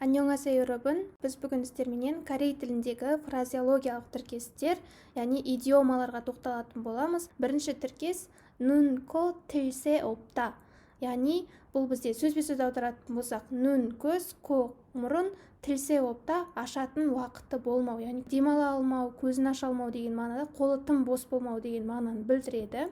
안녕하세요, 여러분. Біз бүгін сіздерменен корей тіліндегі фразеологиялық тіркестер, яғни идиомаларға тоқталатын боламыз. Бірінші тіркес 눈, 코, 뜰 새 없다. Яғни бұл бізде сөзбе-сөз аударатын болсақ, 눈 көз, 코 мұрын, 뜰 새 없다 ашатын уақыты болмау, яғни демала алмау, көзін аша алмау деген мағынада, қолы тым бос болмау деген мағынаны білдіреді.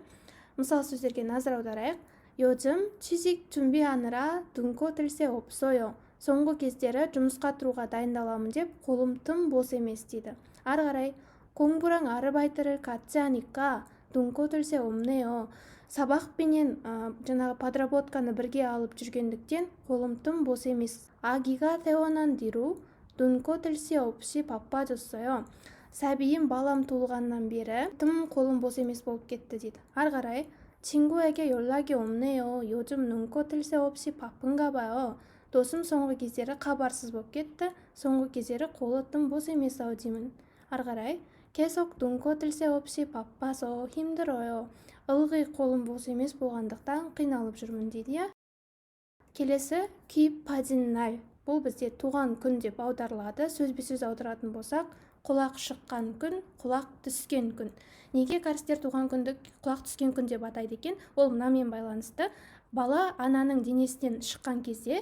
Мысал сөздерге назар аударайық. 요즘 취직 준비하느라 눈, 코, 뜰 새 없어요. Соңғы кездері жұмысқа тұруға дайындаламын деп қолым тым бос емес дейді. Ары қарай 공부랑 아르바이트를 같이 하니까 눈, 코, 뜰 새 없네요. Сабақ пенен жаңағы подработканы бірге алып жүргендіктен қолым тым бос емес. 아기가 태어난 뒤로 눈, 코, 뜰 새 없이 바빠졌어요. Сәбиім, балам туылғаннан бері тым қолым бос емес болып кетті дейді. Ары қарай 친구에게 연락이 없네요. 요즘 눈, 코, 뜰 새 없이 바쁜가 봐요. Досым соңғы кездері хабарсыз болып кетті, соңғы кездері қолы тым бос емес ау деймін. Ары қарай 계속 눈, 코, 뜰 새 없이 바빠서 힘들어요. Ылғи қолым бос емес болғандықтан қиналып жүрмін дейді, иә. Келесі 귀 파진 날. Бұл бізде туған күн деп аударылады. Сөзбе-сөз аударатын болсақ, құлақ шыққан күн, құлақ түскен күн. Неге кәрістер туған күнді құлақ түскен күн деп атайды екен? Ол мынамен байланысты. Бала ананың денесінен шыққан кезде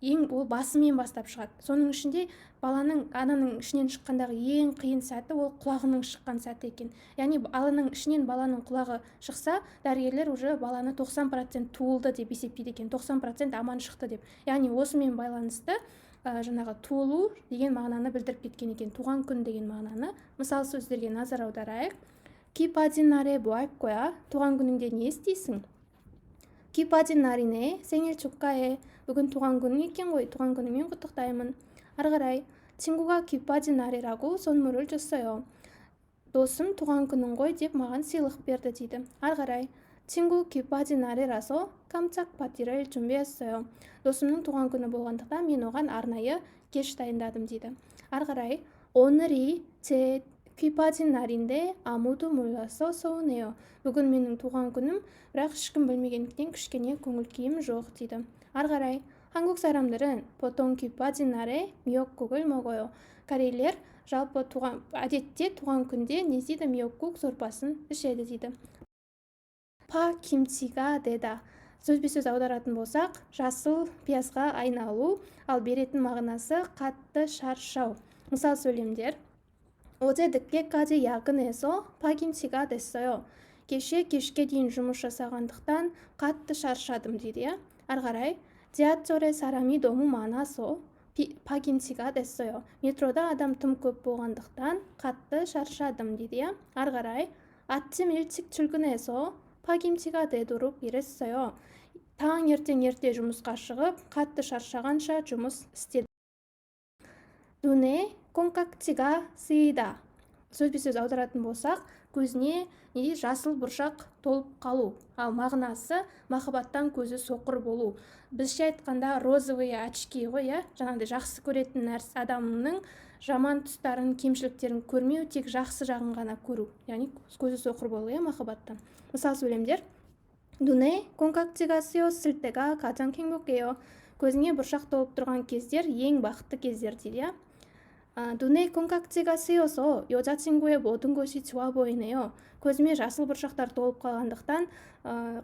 ең ол басымен бастап шығады. Соның ішінде баланың ананың ішінен шыққандағы ең қиын сәті ол құлағының шыққан сәті екен. Яғни ананың ішінен баланың құлағы шықса, дәрігерлер уже баланы 90% туылды деп есептейді екен, 90% аман шықты деп. Яғни осымен байланысты жаңағы туылу деген мағынаны білдіріп кеткен екен, туған күн деген мағынаны. Мысал сөздерге назар аударайық. 귀 파진 날에 뭐 할 거야? Туған күніңде не істейсің? 귀 파진 날이네. 생일 축하해. Бүгін туған күнің екен ғой, туған күніңмен құттықтаймын. Ары қарай 친구가 귀 빠진 날이라고 선물을 줬어요. Досым туған күнің ғой деп маған сыйлық берді дейді. Ары қарай 친구 귀 빠진 날이라서 깜짝 파티를 준비했어요. Досымның туған күні болғандықтан мен оған арнайы кеш дайындадым дейді. Ары қарай 오늘이 제 귀 빠진 날인데 아무도 몰라서 서운해요. Бүгін менің туған күнім, бірақ ешкім білмегендіктен кішкене көңіл күйім жоқ дейді. Ары қарай 한국 사람들은 보통 귀 빠진 날에 미역국을 먹어요. Корейлер жалпы туған әдетте туған күнде не істейді? 미역국 сорпасын ішеді дейді. 파김치가 되다. Сөзбе-сөз аударатын болсақ, жасыл пиязға айналу, ал беретін мағынасы қатты шаршау. Мысал сөйлемдер. 어제 늦게까지 야근해서 파김치가 됐어요. Кеше кешке дейін жұмыс жасағандықтан қатты шаршадым дейді, иә. Ары қарай 지하철에 사람이 너무 많아서 파김치가 됐어요. Метрода адам тым көп болғандықтан қатты шаршадым дейді, иә. Ары қарай 아침 일찍 출근해서 파김치가 되도록 일했어요. Таңертең ерте жұмысқа шығып, қатты шаршағанша жұмыс істедім. 눈에 콩깍지가 쓰이다. Сөзбе-сөз аударатын болсақ, көзіне не жасыл бұршақ толып қалу, ал мағынасы махаббаттан көзі соқыр болу. Бізше айтқанда, розовые очки ғой, иә, жаңағыдай жақсы көретін нәрсе адамның жаман тұстарын, кемшіліктерін көрмеу, тек жақсы жағын ғана көру, яғни көзі соқыр болу, иә, махаббаттан. Мысал сөйлемдер. 눈에 콩깍지가 쓰였을 때가 가장 행복해요. Көзіңе бұршақ толып тұрған кездер ең бақытты кездер дейді, иә. 눈에 콩깍지가 쓰여서 여자친구의 모든 것이 좋아 보이네요. Көзіме жасыл бұршақтар толып қалғандықтан,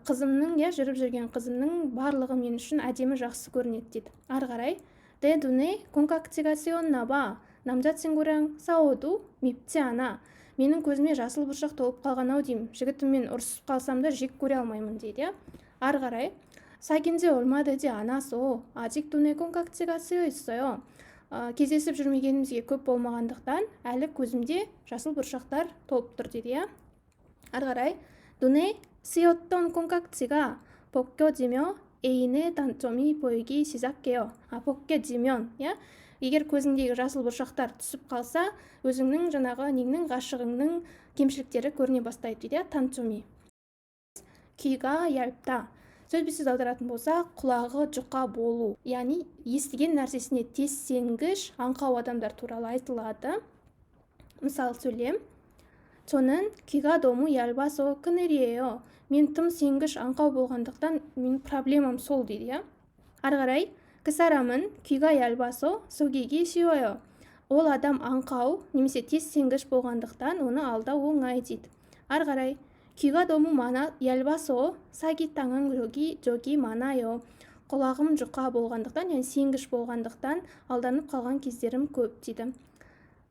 қызымның, иә, жүріп жүрген қызымның барлығы мен үшін әдемі, жақсы көрінеді дейді. Ары қарай 내 눈에 콩깍지가 쓰였나 봐. 남자친구랑 싸워도 밉지 않아. Менің көзіме жасыл бұршақ толып қалған ау деймін, жігітіммен ұрысып қалсам да, жек көре алмаймын дейді, иә. Ары қарай 사귄 지 얼마 되지 않아서 아직 눈에 콩깍지가 쓰여 있어요. Кездесіп жүрмегенімізге көп болмағандықтан, әлі көзімде жасыл бұршақтар толып тұр дейді, иә. Ары қарай 눈에 쓰였던 콩깍지가 벗겨지며 애인의 단점이 보이기 시작해요. А 벗겨지면, иә, егер көзіңдегі жасыл бұршақтар түсіп қалса, өзіңнің жаңағы неңнің, ғашығыңның кемшіліктері көріне бастайды дейді, иә. 단점이. 귀가 얇다. Сөзбе-сөз аударатын болсақ, құлағы жұқа болу, яғни естіген нәрсесіне тез сенгіш, аңқау адамдар туралы айтылады. Мысал сөйлем. 저는 귀가 너무 얇아서 큰일이에요. Мен тым сенгіш, аңқау болғандықтан менің проблемам сол дейді, иә. Ары қарай 그 사람은 귀가 얇아서 속이기 쉬워요. Ол адам аңқау немесе тез сенгіш болғандықтан, оны алдау оңай дейді. Ары қарай: 귀가 너무 많아 얇아서 사기 당한 적이 많아요. Құлағым жұқа болғандықтан, яғни сенгіш болғандықтан, алданып қалған кездерім көп дейді.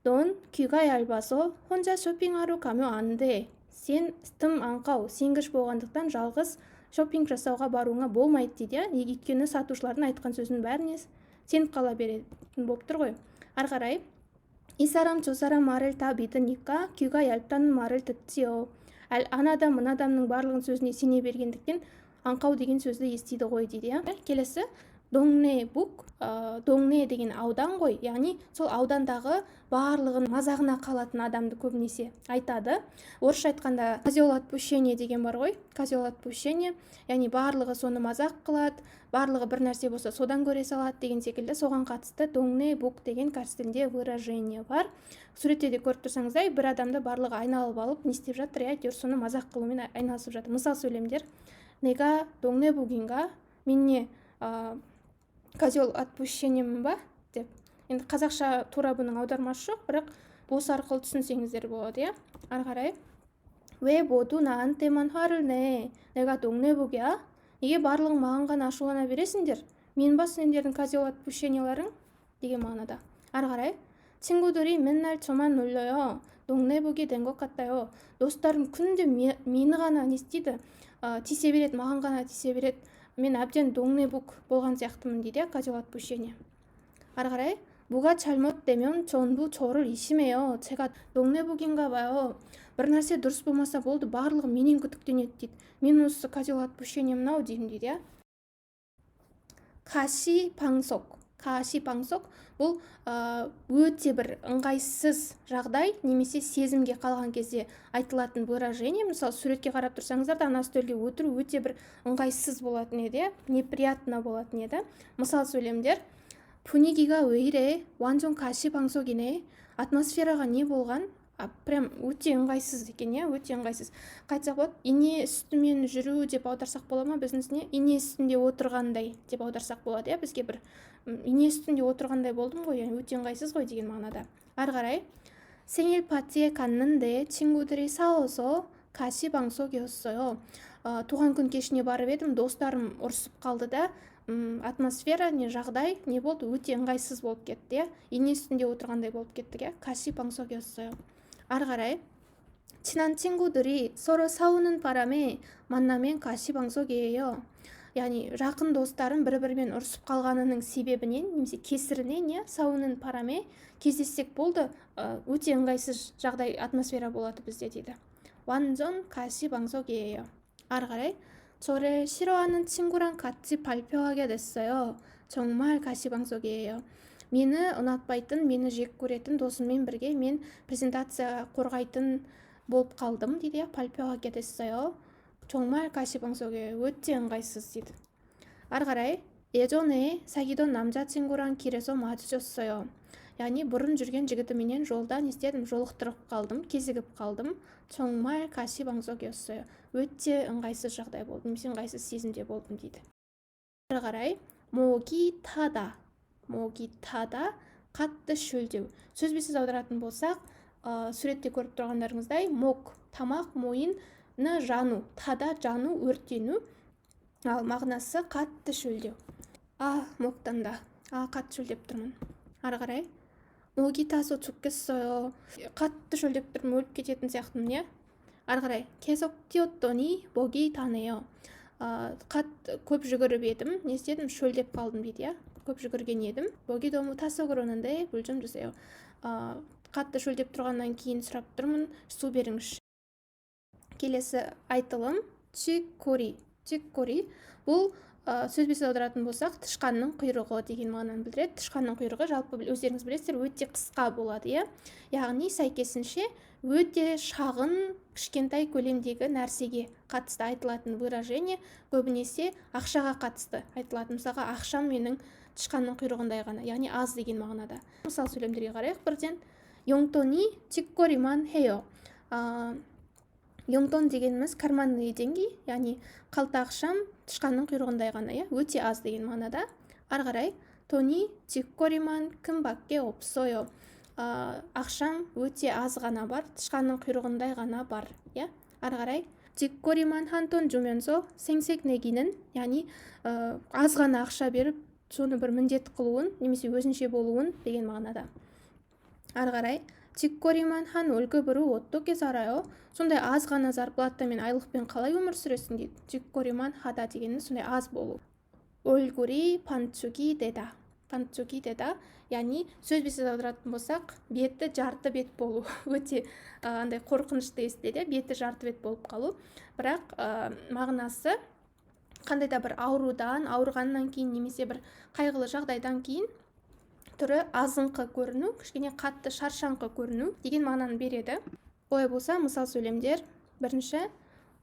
넌 귀가 얇아서 혼자 쇼핑하러 가면 안 돼. Сен тым аңқау, сенгіш болғандықтан, жалғыз шопинг жасауға баруыңа болмайды дейді, иә. Неге? Өйткені сатушылардың айтқан сөзінің бәріне сеніп қала беретін болып тұр ғой. Ары қарай: 이 사람 저 사람 말을 다 믿으니까 귀가 얇다는 말을 듣지요. Ана адам, мына адамның барлығын сөзіне сене бергендіктен, аңқау деген сөзді естиді ғой дейді, иә. Келесі 동네북. 동네 деген аудан ғой, яғни сол аудандағы барлығын мазағына қалатын адамды көбінесе айтады. Орысша айтқанда, козел отпущения деген бар ғой, козел отпущения, яғни барлығы соны мазақ қылады, барлығы бір нәрсе болса, содан көре салады деген секілді. Соған қатысты 동네북 деген кәріс тілінде выражение бар. Суретте де көріп тұрсаңыздай, бір адамды барлығы айналып алып не істеп жатыр, иә, әйтеуір соны мазақ қылумен айналысып жатыр. Мысал сөйлемдер: 내가 동네북인가? Мен не, козел отпущения мын ба деп. Енді қазақша тура бұның аудармасы жоқ, бірақ осы арқылы түсінсеңіздер болады, иә. Ары қарай: 왜 모두 나한테만 화를 내? 내가 동네북이야? Неге барлығың маған ғана ашулана бересіңдер? Мен ба сендердің козел отпущения ларың деген мағынада. Ары қарай: 친구들이 맨날 저만 놀려요. 동네북이 된 것 같아요. Достарым күнде мені ғана не істейді, тисе береді, маған ғана тисе береді, мен әбден 동네북 болған сияқтымын дейді, иә, козел отпущения. Ары қарай: 뭐가 잘못되면 전부 저를 의심해요. 제가 동네북인가 봐요. Бір нәрсе дұрыс болмаса болды, барлығы менен күдіктенеді дейді. Мен осы козел отпущения мын ау деймін дейді, иә. 가시방석. 가시방석 бұл өте бір ыңғайсыз жағдай немесе сезімге қалған кезде айтылатын выражение. Мысалы, суретке қарап тұрсаңыздар да, ана үстелге отыру өте бір ыңғайсыз болатын еді, иә, неприятно болатын еді. Мысал сөйлемдер: 분위기가 왜 이래? 완전 가시방석이네. Атмосфераға не болған? Прям өте ыңғайсыз екен, иә, өте ыңғайсыз. Қайтсақ болады? Ине үстімен жүру деп аударсақ бола ма біздің үстіне? Ине үстінде отырғандай деп аударсақ болады, иә. Бізге бір ине үстінде отырғандай болдым ғой, яғни өте ыңғайсыз ғой деген мағынада. Ары қарай: 생일 파티에 갔는데 친구들이 싸워서 가시방석이었어요. Туған күн кешіне барып едім, достарым ұрысып қалды да, атмосфера не, жағдай не болды? Өте ыңғайсыз болып кетті, иә, ине үстінде отырғандай болып кеттік, иә. 가시방석이었어요. Ары қарай: 친한 친구들이 서로 싸우는 바람에 만나면 가시방석이에요. Яғни жақын достарым бір бірімен ұрысып қалғанының себебінен немесе кесірінен, иә, 싸우는 바람에 кездессек болды, өте ыңғайсыз жағдай, атмосфера болады бізде дейді. 완전 가시방석이에요. ары қарай: 저를 싫어하는 친구랑 같이 발표하게 됐어요. 정말 가시방석이에요. Мені ұнатпайтын, мені жек көретін досыммен бірге мен презентация қорғайтын болып қалдым дейді, иә. 발표하게 됐어요. 정말 가시방석이에요. Өте ыңғайсыз дейді. Ары қарай: 예전에 사귀던 남자친구랑 길에서 마주쳤어요. Яғни бұрын жүрген жігітіменен жолда не істедім? Жолықтырып қалдым, кезігіп қалдым. 정말 가시방석이었어요. Өте ыңғайсыз жағдай болды немесе ыңғайсыз сезімде болдым дейді. Ары қарай: 목이 타다. 목이 타다, қатты шөлдеу. Сөзбе сөз аударатын болсақ, суретте көріп тұрғандарыңыздай, 목 тамақ, мойын, жану, 타다 жану, өртену, ал мағынасы қатты шөлдеу. 아, 목 탄다. А, қатты шөлдеп тұрмын. Ары қарай: 목이 타서 죽겠어요. Қатты шөлдеп тұрмын, өліп кететін сияқтымын, иә. Ары қарай: 계속 뛰었더니 목이 타네요. Қатты көп жүгіріп едім, не істедім? Шөлдеп қалдым дейді, иә. Көп жүгірген едім. 목이 너무 타서 그러는데 물 좀 주세요. Қатты шөлдеп тұрғаннан кейін сұрап тұрмын, су беріңізші. Келесі айтылым 쥐꼬리. 쥐꼬리 бұл сөзбе сөз аударатын болсақ, тышқанның құйрығы деген мағынаны білдіреді. Тышқанның құйрығы, жалпы өздеріңіз білесіздер, өте қысқа болады, иә. Яғни сәйкесінше өте шағын, кішкентай көлемдегі нәрсеге қатысты айтылатын выражение, көбінесе ақшаға қатысты айтылатын. Мысалға, ақшам менің тышқанның құйрығындай ғана, яғни аз деген мағынада. Мысал сөйлемдерге қарайық бірден: 용돈이 쥐꼬리만 해요. 용돈 дегеніміз карманные деньги, яғни қалта ақшам тышқанның құйрығындай ғана, иә, өте аз деген мағынада. Ары қарай 돈이 쥐꼬리만큼밖에 없어요. Ақшам өте аз ғана бар, тышқанның құйрығындай ғана бар, иә. Ары қарай 쥐꼬리만 한 돈 주면서 생색내기는, яғни аз ғана ақша беріп соны бір міндет қылуын немесе өзінше болуын деген мағынада. Ары қарай 쥐꼬리만 한 월급으로 어떻게 살아요? Сондай аз ғана зарплатамен, айлықпен қалай өмір сүресің дейді. 쥐꼬리만 하다 дегеніміз сондай аз болу. 얼굴이 반쪽이 되다. 반쪽이 되다, яғни сөзбе-сөз аударатын болсақ, беті жарты бет болу. Өте андай қорқынышты естіледі, беті жарты бет болып қалу. Бірақ мағынасы қандай да бір аурудан, ауырғаннан кейін немесе бір қайғылы жағдайдан кейін түрі азыңқы көріну, кішкене қатты шаршаңқы көріну деген мағынаны береді. Олай болса, мысал сөйлемдер. Бірінші,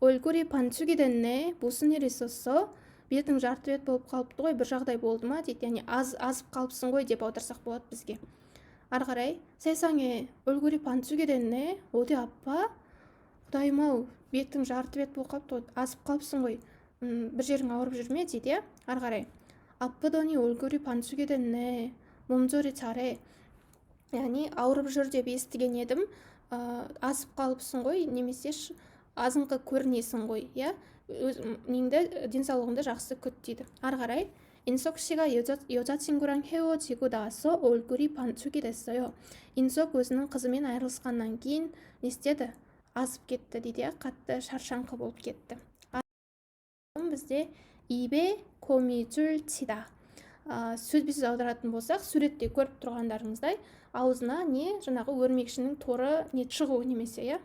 얼굴이 반쪽이 됐네. 무슨 일 있었어? Бетің жарты бет болып қалыпты ғой, бір жағдай болды ма дейді. Яғни азып қалыпсың ғой деп аударсақ болады бізге. Ары қарай 세상에 얼굴이 반쪽이 됐네. 어디 아파? Құдайым ау, бетің жарты бет болып қалыпты ғой, азып қалыпсың ғой, бір жерің ауырып жүр ме дейді, иә. Ары қарай 아프더니 얼굴이 반쪽이 됐네. 몸조리 잘해. Яғни ауырып жүр деп естіген едім, азып қалыпсың ғой немесе азыңқы көрінесің ғой, иә, өз неңді, денсаулығыңды жақсы күт дейді. Ары қарай 인석 씨가 여자친구랑 헤어지고 나서 얼굴이 반쪽이 됐어요. Инсок өзінің қызымен айырылысқаннан кейін не істеді? Азып кетті дейді, иә, қатты шаршаңқы болып кетті. Бізде 입에 거미줄 치다. Сөзбе-сөз аударатын болсақ, суретте көріп тұрғандарыңыздай, аузына не жаңағы өрмекшінің торы не шығу немесе, иә,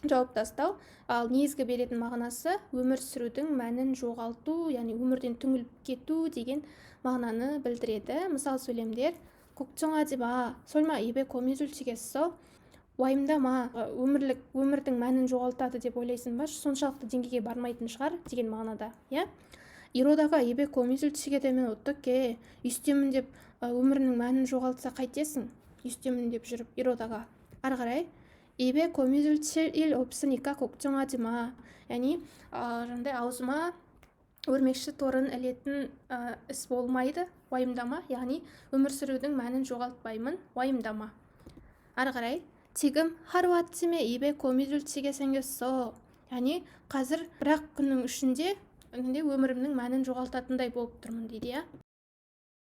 жауып тастау. Ал негізгі беретін мағынасы өмір сүрудің мәнін жоғалту, яғни өмірден түңіліп кету деген мағынаны білдіреді. Мысал сөйлемдер. 걱정하지 마. 설마 입에 거미줄 치겠어? Уайымдама, өмірдің мәнін жоғалтады деп ойлайсың ба? Соншалықты деңгейге бармайтын шығар деген мағынада, иә? 이러다가 입에 거미줄 치게 되면 어떡해? Өйстемін деп өмірінің мәнін жоғалтса қайтесің? Өйстемін деп жүріп, 이러다가. Ары қарай 입에 거미줄 칠 일 없으니까 걱정하지 마. Яғни, жаңағыдай аузыма өрмекші торын ілетін іс болмайды, уайымдама. Яғни өмір сүрудің мәнін жоғалтпаймын, уайымдама. Ары қарай 지금 하루아침에 입에 거미줄 치게 생겼어. Яғни қазір бір-ақ күннің ішінде өмірімнің мәнін жоғалтатындай болып тұрмын дейді, иә.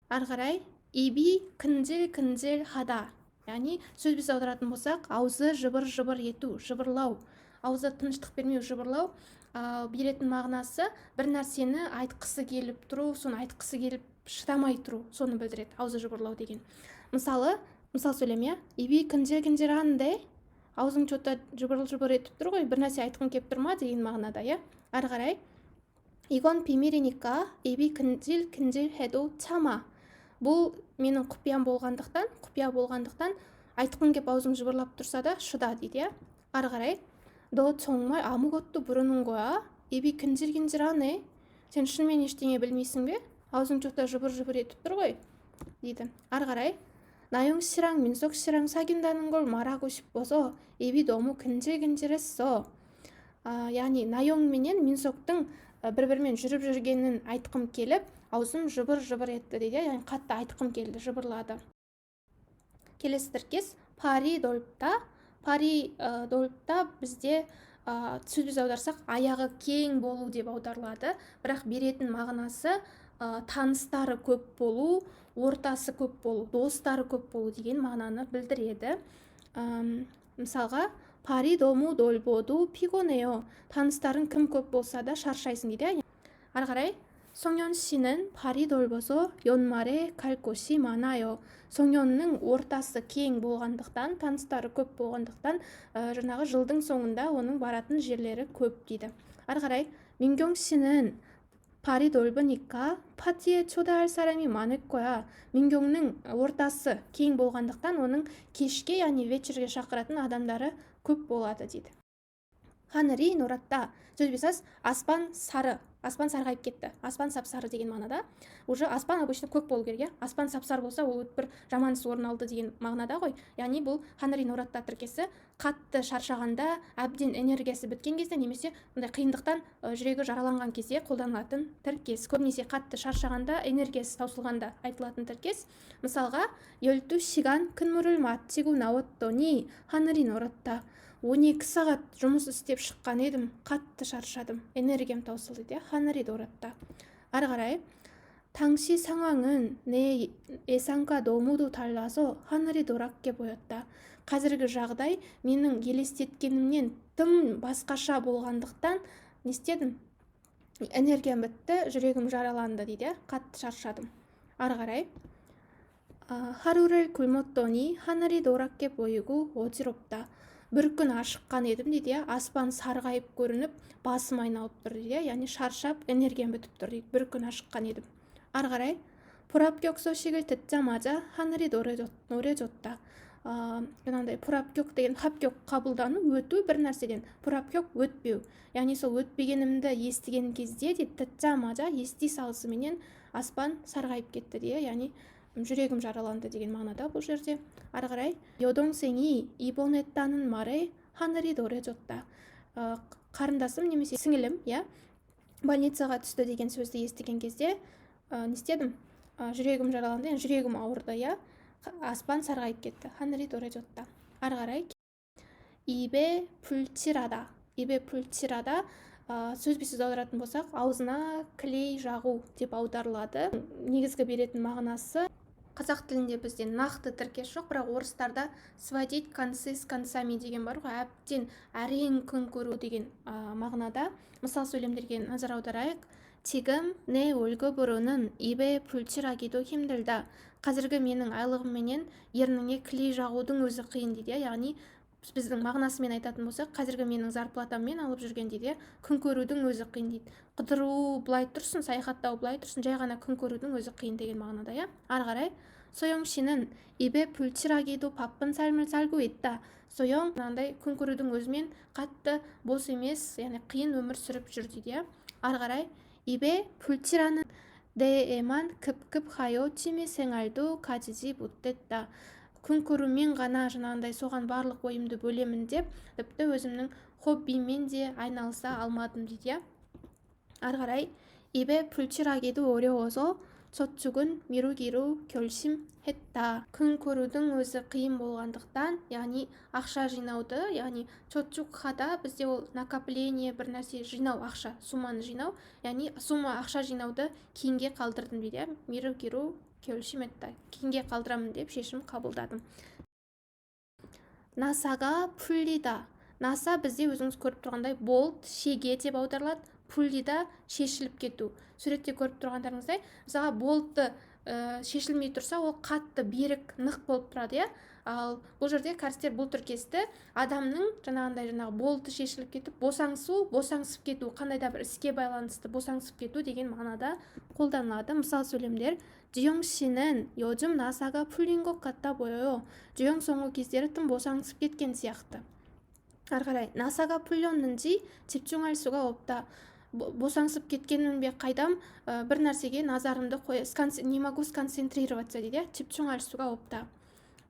Ары қарай 입이 кінжіл-кінжіл хада. Яғни сөзбе аударатын болсақ, аузы жыбыр-жыбыр ету, жыбырлау, аузы тыныштық бермеу, жыбырлау. Ал беретін мағынасы бір нәрсені айтқысы келіп тұру, соны айтқысы келіп шыдамай тұру, соны білдіреді аузы жыбырлау деген. Мысалы, мысал сөйлем, иә. 입이 кінжіл-кінжіл аузың че-то жыбыр-жыбыр етіп тұр ғой, бір нәрсе айтқың келіп тұр ма деген мағынада, иә. Ары қарай 이건 비밀이니까 입이 кінжіл-кінжіл 참아. Бұл менің құпиям болғандықтан, құпия болғандықтан айтқың кеп аузың жыбырлап тұрса да шыда дейді, иә. Ары қарай 너 정말 아무것도 모르는 거야? 입이 кінжіл-кінжіл Сен шынымен ештеңе білмейсің бе? Аузың че-то жыбыр-жыбыр етіп тұр ғой дейді. Ары қарай 나영 씨랑 민석 씨랑 사귄다는 걸 말하고 싶어서 입이 너무 кінжіл-кінжіл Яғни Найонг менен Минсоктың бір-бірімен жүріп жүргенін айтқым келіп, аузым жыбыр-жыбыр етті дейді, яғни қатты айтқым келді, жыбырлады. Келесі тіркес 발이 넓다. 발이 넓다 бізде сөзбе аударсақ аяғы кең болу деп аударылады, бірақ беретін мағынасы таныстары көп болу, ортасы көп болу, достары көп болу деген мағынаны білдіреді. Мысалға, 발이 너무 넓어도 피곤해요. Таныстарың кім көп болса да шаршайсың дейді. Ары қарай 성현 씨는 발이 넓어서 연말에 갈 곳이 많아요. 성현ның ортасы кең болғандықтан, таныстары көп болғандықтан, жаңағы жылдың соңында оның баратын жерлері көп дейді. Ары қарай 민경 씨는 발이 넓으니까 파티에 초대할 사람이 많을 거야. Мингёңнің ортасы кең болғандықтан, оның кешке, яғни вечерге шақыратын адамдары көп болады дейді. 하늘이 노랗다. Сөзбе-сөз аспан сары, аспан сарғайып кетті, аспан сап-сары деген мағынада. Уже аспан обычно көк болу керек, иә. Аспан сап-сары болса, ол бір жаман іс орын алды деген мағынада ғой. Яғни бұл 하늘이 노랗다 тіркесі қатты шаршағанда, әбден энергиясы біткен кезде немесе мындай қиындықтан жүрегі жараланған кезде қолданылатын тіркес. Көбінесе қатты шаршағанда, энергиясы таусылғанда айтылатын тіркес. Мысалға, 12시간 근무를 마치고 나왔더니 하늘이 노랗다. 12 сағат жұмыс істеп шыққан едім, қатты шаршадым, энергиям таусылды дейді, 하늘이 노랗다. Ары қарай, 당시 상황은 내 예상과 너무도 달라서 하늘이 노랗게 보였다. Қазіргі жағдай менің елестеткенімнен тым басқаша болғандықтан не істедім? Энергиям бітті, жүрегім жараланды дейді, қатты шаршадым. Ары қарай, 하루를 굶었더니 하늘이 노랗게 보이고 어지럽다. Бір күн ашыққан едім дейді, иә, аспан сарғайып көрініп, басым айналып тұр дейді, яғни шаршап, энергиям бітіп тұр дейді, бір күн ашыққан едім. Ары қарай, 불합격 소식을 듣자마자 하늘이 노래졌다. Жаңағыдай 불합격 деген 합격 қабылдану, өту бір нәрседен, 불합격 өтпеу. Яғни сол өтпегенімді естіген кезде дейді, 듣자마자 ести салысыменен аспан сарғайып кетті дейді, яғни жүрегім жараланды деген мағынада бұл жерде. Ары қарай, 여동생이 입원했다는 말에 하늘이 노래졌다. Қарындасым немесе сіңілім, иә, больницаға түсті деген сөзді естіген кезде не істедім? Жүрегім жараланды, яғни жүрегім ауырды, иә, аспан сарғайып кетті. 하늘이 노래졌다. Ары қарай, 입에 풀칠하다. 입에 풀칠하다 сөзбе-сөз аударатын болсақ, аузына клей жағу деп аударылады. Негізгі беретін мағынасы, қазақ тілінде бізде нақты тіркес жоқ, бірақ орыстарда сводить концы с концами деген бар ғой, әбден әрең күн көру деген мағынада. Мысал сөйлемдерге назар аударайық. 지금 내 월급으로는 입에 풀칠하기도 힘들다. Қазіргі менің айлығымменен ерніңе клей жағудың өзі қиын дейді, яғни біздің мағынасымен айтатын болсақ, қазіргі менің зарплатаммен алып жүрген дейді, күн көрудің өзі қиын дейді. Қыдыру былай тұрсын, саяхаттау былай тұрсын, жай ғана күн көрудің өзі қиын деген мағынада, иә. Ары қарай, 소영 씨는 입에 풀칠하기도 바쁜 삶을 살고 있다. Соёң мынандай күн көрудің өзімен қатты бос емес, яғни қиын өмір сүріп жүр дейді, иә. Ары қарай, 입에 풀칠하는 데에만 급급하여 취미생활도 가지지 못했다. Күн көрумен ғана жаңағындай соған барлық ойымды бөлемін деп, тіпті өзімнің хоббимен де айналыса алмадым дейді, иә. Ары қарай, 입에 풀칠하기도 어려워서 저축은 미루기로 결심했다. Күн көрудің өзі қиын болғандықтан, яғни ақша жинауды, яғни 저축하다 бізде ол накопление, бір нәрсе жинау, ақша, сумманы жинау, яғни сумма ақша жинауды кейінге қалдырдым дейді, иә. 미루기로 결심했다. Кейінге қалдырамын деп шешім қабылдадым. 나사가 풀리다. 나사 бізде өзіңіз көріп тұрғандай болт, шеге деп аударылады. 풀리다 шешіліп кету. Суретте көріп тұрғандарыңыздай, мысалға, болтты шешілмей тұрса, ол қатты берік, нық болып тұрады, иә. Ал бұл жерде кәрістер бұл тіркесті адамның жаңағындай жаңағы болты шешіліп кетіп, босаңсу, босаңсып кету, қандай да бір іске байланысты босаңсып кету деген мағынада қолданылады. Мысал сөйлемдер: 주영 씨는 요즘 나사가 풀린 것 같아 보여요. 주영 соңғы кездері тым босаңсып кеткен сияқты. Ары қарай, 나사가 풀렸는지 집중할 수가 없다. Босаңсып кеткенмін бе қайдам, бір нәрсеге назарымды қоя не могу сконцентрироваться дейді, иә, 집중할 수가 없다.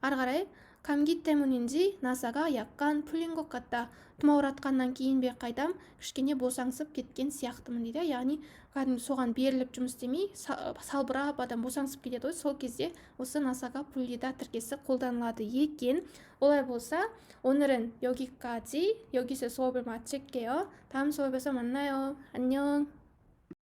Ары қарай, 감기 때문인지 나사가 약간 풀린 것 같다. Тұмауратқаннан кейін бе қайдам, кішкене босаңсып кеткен сияқтымын дейді. Яғни кәдімгі соған беріліп жұмыс істемей, салбырап адам босаңсып кетеді ғой, сол кезде осы 나사가 풀리다 тіркесі қолданылады екен. Олай болса, 오늘은 여기까지. 여기서 수업을 마칠게요. 다음 수업에서 만나요. 안녕.